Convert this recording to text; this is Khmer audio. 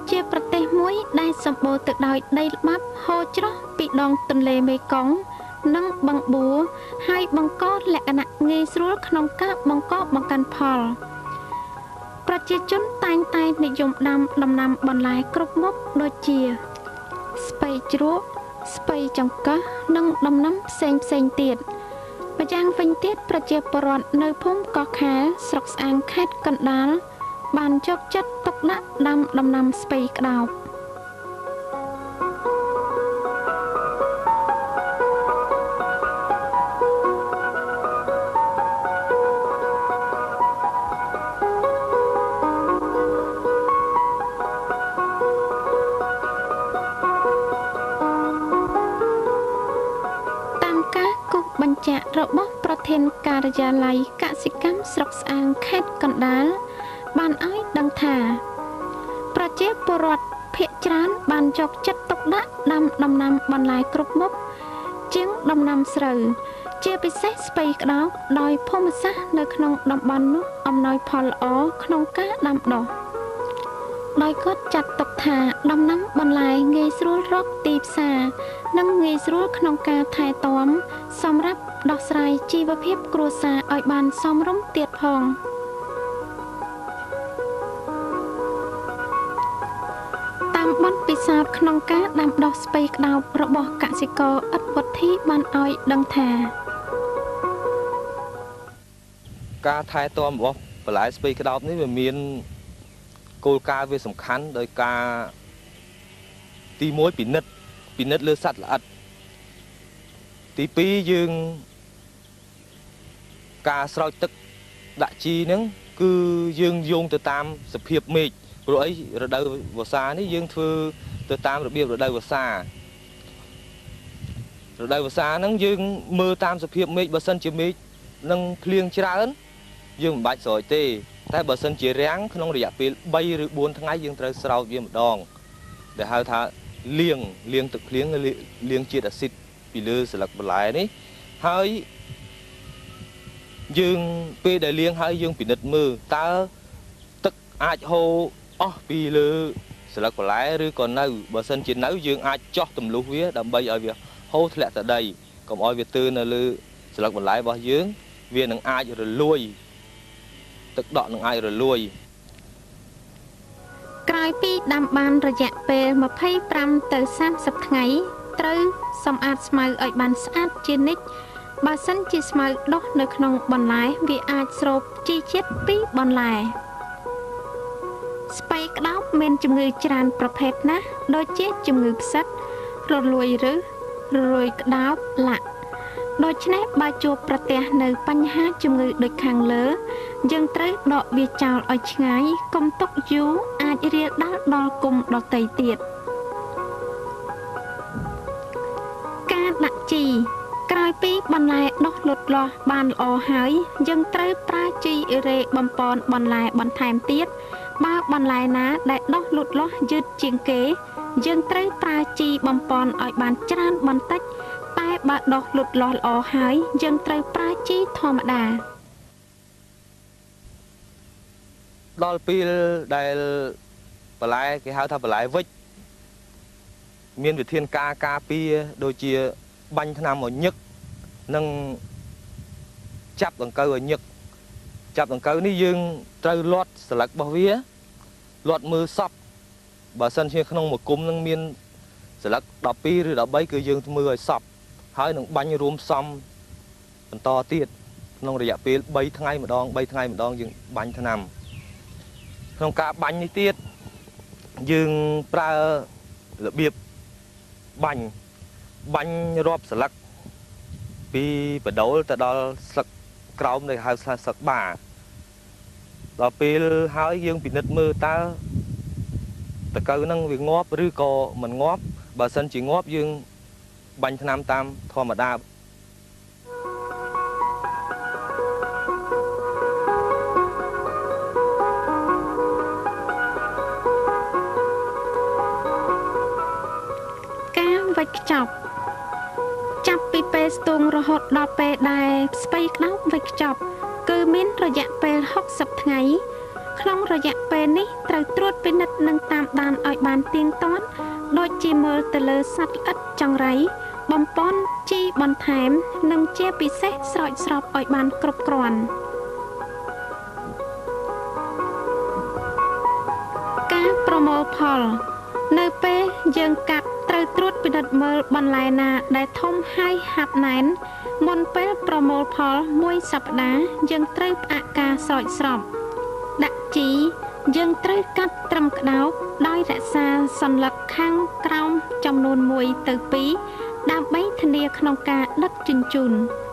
ជាប្រទេសមួយដែលសម្បូរទៅដោយដីល្បាប់ហូរច្រោះពីដងទន្លេមេគង្គនិងបឹងបួរហើយបង្កលក្ខណៈងាយស្រួលក្នុងការបង្កបង្កើនផលប្រជាជនតែងតែនិយមដាំដំណាំបន្លែគ្រប់មុខដូចជាស្ពៃជ្រក់ស្ពៃចង្កឹះនិងដំណាំផ្សេងផ្សេងទៀតម្យ៉ាងវិញទៀតប្រជាពលរដ្ឋនៅភូមិកោះខែលស្រុកស្អាងខេត្តកណ្ដាលបានយកចិត្តទុកដាក់ដាំដំណាំស្ពៃក្តោបតាមការគូសបញ្ជាក់របស់ប្រធានការិយាល័យកសិកម្មស្រុកស្អាងខេត្តកណ្ដាលបានឲ្យដឹងថាប្រជាពលរដ្ឋភាគច្រើនបានយកចិត្តទុកដាក់ដាំដំណាំបន្លែគ្រប់មុខជាងដំណាំស្រូវជាពិសេសស្ពៃក្តោបដោយភូមិសាស្ត្រនៅក្នុងតំបន់នោះអំណោយផលល្អក្នុងការដាំដុះដោយគាត់ចាត់ទុកថាដំណាំបន្លែងាយស្រួលរកទីផ្សារនិងងាយស្រួលក្នុងការថែទាំសម្រាប់ដោះស្រាយជីវភាពគ្រួសារឲ្យបានសមរម្យទៀតផងតាមបទពិសោធន៍ក្នុងការដាំដុះស្ពៃក្តោបរបស់កសិករអ៊ិតវុទ្ធីបានឲ្យដឹងថាការថែទាំរបស់បន្លែស្ពៃក្តោបនេះវាមានគោលការណ៍វាសំខាន់ដោយការទី1ពិនិត្យលើសត្វល្អិតទី2យើងការស្រោចទឹកដាក់ជីហ្នឹងគឺយើងយោងទៅតាមសភាពមេឃព្រោះអីរដូវវស្សានេះយើងធ្វើទៅតាមរបៀបរដូវវស្សារដូវវស្សាហ្នឹងយើងមើលតាមសភាពមេឃបើសិនជាមេឃនឹងភ្លៀងច្រើនយើងមិនបាច់ស្រោចទេតែបើសិនជារាំងក្នុងរយៈពេល3ឬ4ថ្ងៃយើងត្រូវស្រោចវាម្ដងដែលហៅថាលាងទឹកភ្លៀងលាងជាតិអាស៊ីតពីលើស្លឹកបន្លែនេះហើយយើងពេលដែលលាងហើយយើងពិនិត្យមើលតើទឹកអាចហូរអស់ពីលើស្លឹកបន្លែឬក៏នៅបើសិនជានៅយើងអាចចោះទម្លុះវាដើម្បីឲ្យវាហូរធ្លាក់ទៅដីកុំឲ្យវាទើនៅលើស្លឹកបន្លែរបស់យើងវានឹងអាចរលួយទឹកដក់នឹងអាចរលួយក្រោយពីដាំបានរយៈពេល25ទៅ30ថ្ងៃត្រូវសម្អាតស្មៅឲ្យបានស្អាតជានិច្ចបើសិនជាស្មៅដុះនៅក្នុងបន្លែវាអាចស្រូបជីជាតិពីបន្លែស្ពៃក្តោបមានជំងឺច្រើនប្រភេទណាស់ដូចជាជំងឺផ្សិតរលួយឫសរលួយក្តោបលាក់ដូច្នេះបើជួបប្រទះនៅបញ្ហាជំងឺដូចខាងលើយើងត្រូវដកវាចោលឲ្យឆ្ងាយកុំទុកយូរអាចរាលដាលដល់គុំដទៃទៀតការដាក់ជីក្រោយពីបន្លែដុះលូតលាស់បានល្អហើយយើងត្រូវប្រើជីអ៊ីរ៉េបំប៉នបន្លែបន្ថែមទៀតបើបន្លែណាដែលដុះលូតលាស់យឺតជាងគេយើងត្រូវប្រើជីបំប៉នឲ្យបានច្រើនបន្តិចតែបើដុះលូតលាស់ល្អហើយយើងត្រូវប្រើជីធម្មតាដល់ពេលដែលបន្លែគេហៅថាបន្លែវិចមានវិធានការការពារដូចជាបាញ់ថ្នាំឲ្យញឹកនិងចាប់ដង្កូវឲ្យញឹកចាប់ដង្កូវនេះយើងត្រូវលាត់ស្លឹករបស់វាលាត់មើលសពបើសិនជាក្នុងមួយគុំនឹងមានស្លឹក12ឬ13គឺយើងមើលឲ្យសពហើយនឹងបាញ់រួមផ្សំបន្តទៀតក្នុងរយៈពេល3ថ្ងៃម្ដង3ថ្ងៃម្ដងយើងបាញ់ថ្នាំក្នុងការបាញ់នេះទៀតយើងប្រើរបៀបបាញ់រាប់ស្លឹកពីបដូលទៅដល់ស្លឹកក្រោមដែលហៅថាស្លឹកបាដល់ពេលហើយយើងពិនិត្យមើលតើតកៅហ្នឹងវាងាប់ឬក៏មិនងាប់បើសិនជាងាប់យើងបាញ់ថ្នាំតាមធម្មតាការវេចខ្ចប់ចាប់ពីពេលស្ទូងរហូតដល់ពេលដែលស្ពៃក្តោបវេចខ្ចប់គឺមានរយៈពេល60ថ្ងៃ ក្នុងរយៈពេលនេះត្រូវត្រួតពិនិត្យនិងតាមដានឲ្យបានទៀងទាត់ ដូចជាមើលទៅលើសត្វល្អិតចង្រៃ បំពន់ជីបន្ថែម និងជាពិសេសស្រោចស្រពឲ្យបានគ្រប់គ្រាន់។ ការប្រមូលផល នៅពេលយើងកាត់ត្រូវត្រួតពិនិត្យមើលបន្លែណាដែលធំហើយហាប់ណែន មុនពេលប្រមូលផលមួយសប្តាហ៍ យើងត្រូវផ្អាកការស្រោចស្រពដាក់ជី។ យើងត្រូវកាត់ត្រឹមក្តោបដោយរក្សាសន្លឹកខាងក្រោមចំនួន 1 ទៅ 2 ដើម្បីធានាក្នុងការដឹកជញ្ជូន។